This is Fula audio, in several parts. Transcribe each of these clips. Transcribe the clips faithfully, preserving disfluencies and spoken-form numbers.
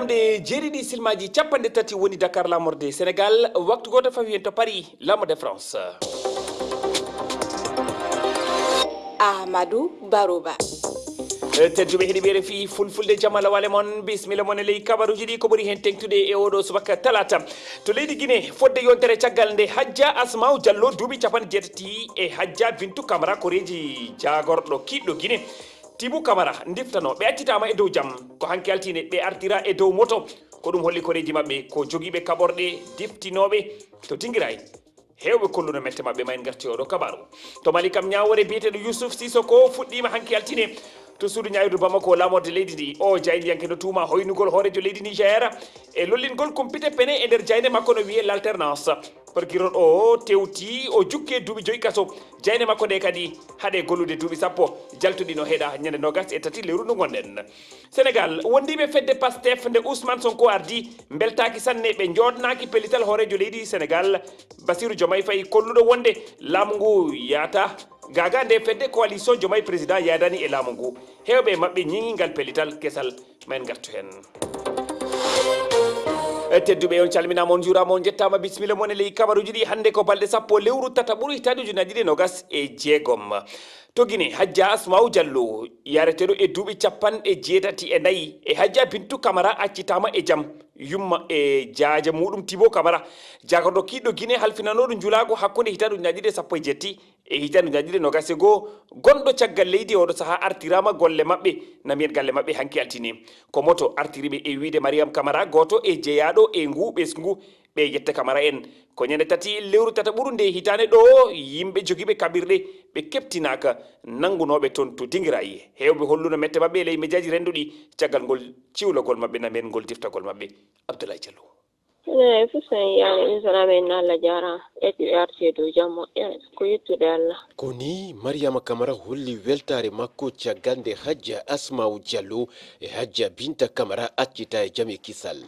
Nde jeeɗiɗi silmaji capanɗe tati woni Dakar lamorde Sénégal, waktu goto fawi hen to Paris, Lamorde France. Amadou Barouba. Tedduɓe heɗiɓe R F I Fulfulde, jamala wale mon, bismilla mon e ley kabaruji ɗi, ko ɓuri hen tengtude e oɗo subaka talata. To leydi Guinée, fodde yontere caggal nde Hajja Asma'u Diallo duuɓi capanɗe jeetati e Hajja Bintu Camara, koreeji jaagorɗo kiiɗɗo Guinée, Tibu Camara, ndiftano, ɓe accitaama e dow jam. Ko hanki altine ɓe artira e dow moto. Ko ɗum holli koreeji maɓɓe ko jogiiɓe kaɓorɗe diftinooɓe to Dingiray. Heewɓe kolluno mette maɓɓe, ma en ngarti oɗo kabaru. To Mali kam, ñaawoore biyeteeɗo Youssouf Sissoko fuɗɗiima hanki altine to suudu ñaawirdu Bamako, laamorde leydi ndi. O jaayndiyanke no tuuma hoynugol hooreejo leydi Niger e lollingol kumpite pene e nder jaaynde makko no wiyee L'Alternance. Porkiroɗo o tewti o jukke duuɓi joyi kaso. Jaaynde makko nde kadi haɗe gollude duuɓi sappo. Jaltuɗi no heɗa ñande nogas e tati lewru ndu ngonɗen. Sénégal, wondiiɓe fedde Pastef nde Ousmane Sonko ardi, mbeltaaki sanne, ɓe njooɗnaaki pellital hooreejo leydi Sénégal, Bassirou Diomaye Faye, kolluɗo wonde laamu ngu yaata gaaga nde fedde coalition Diomaye Président yaadani e laamu ngu. Heewɓe e maɓɓe ñiŋi ngal pellital kesal. Ma en ngartu heen. E tedduɓe, on calminaama, on njuuraama, on njettaama, bisimilla mon e ley kabaruuji ɗi. Hannde ko balɗe sappo lewru tataɓuru hitaande ujunnaji ɗiɗi e nogas e jeegom. To Guinée, Hajja Asma'u Diallo, yareteeɗo e duuɓi capanɗe jeetati e nayi, e Hajja Bintu Camara accitaama e jam. Yumma e jaaja muuɗum Tibo Camara, jaagorɗo kiiɗɗo Guinée halfinanooɗo njulaagu hakkunde hitaande ujunnaji ɗiɗi e sappo e jeetti e hitaande ujunnaji ɗiɗi e nogas e goo, gonɗo caggal leydi e oɗo sahaa, artiraama golle maɓɓe, na mbiyen galle maɓɓe hanki altine. Ko moto artiri ɓe e wiyde Mariam Camara, gooto e jeyaaɗo e nguu ɓesngu, ɓe yetta Camara en. Ko ñande tati lewru tataɓuru nde hitaande ɗo, yimɓe jogiiɓe kaɓirɗe ɓe keɓtinaaka, nanngunooɓe toon to Dingiray. Heewɓe holluno mette maɓɓe e ley mejaaji rennduɗi caggal ngol ciwlagol maɓɓe, na mbiyen ngol diftagol maɓɓe. Abdoulaye Diallo. Enen fof so en yiyaani ɗum, so wonaa men Allah jaaraama, ƴetti ɓe arti e dow jam moƴƴere, ko yettude Allah. Ko nii Mariama Kamara holli weltaare makko caggal nde Hajja Asmaawu Jallo e Hajja Binta Kamara accita e jam e kisal.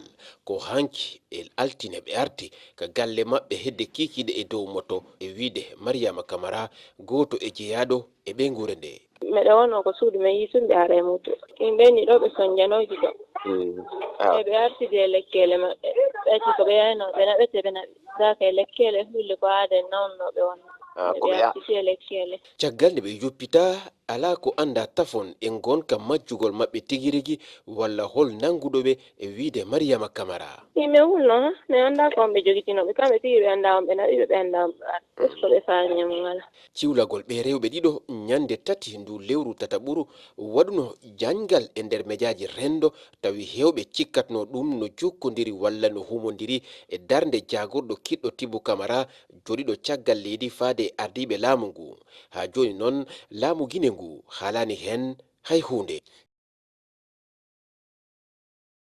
Ko hanki e altine ɓe arti ka galle maɓɓe hedde kiikiiɗe e dow moto e wiyde Mariama Kamara, gooto e jeyaaɗo e ɓeynguure ndee. Miɗo wonnoo ko suudu men, yii tun ɓe ara e moto. Yimɓe ni ɗo ɓe sonjanooji ɗo. E ɓe artidi e lekkeele maɓɓe. Ɓe acci ko ɓe yaynoo, ɓe naɓete, ɓe naɓi. Daa kay lekkeele, hulle ko aada en nawnuno ɓe wonno. Ɓe artidi e lekkeele. Caggal nde ɓe njoppitaa, alaa ko anndaa tafon e ngonka majjugol maɓɓe tigi rigi walla hol nannguɗo ɓe e wiyde Mariama Kamara. Yimɓe wulno, ha? Mi anndaa ko on ɓe jogitinoo ɓe. Kamɓe tigi ɓe anndaa on ɓe naɓi ɓe, ɓe anndaa on ɓe arti. Ɗus ko ɓe faami e mum alaa. Ciwlagol ɓee rewɓe ɗiɗo ñande tati ndu lewru tataɓuru waɗuno jañngal e nder mejaaji renndo, tawi heewɓe cikkatnoo ɗum no jokkondiri walla no humondiri e darnde jaagorɗo kiɗɗo Tibbu Kamara, jooɗiiɗo caggal leydi faade e ardiiɓe laamu ngu. Haa jooni noon, laamu Gine ngu haalaani heen hay huunde.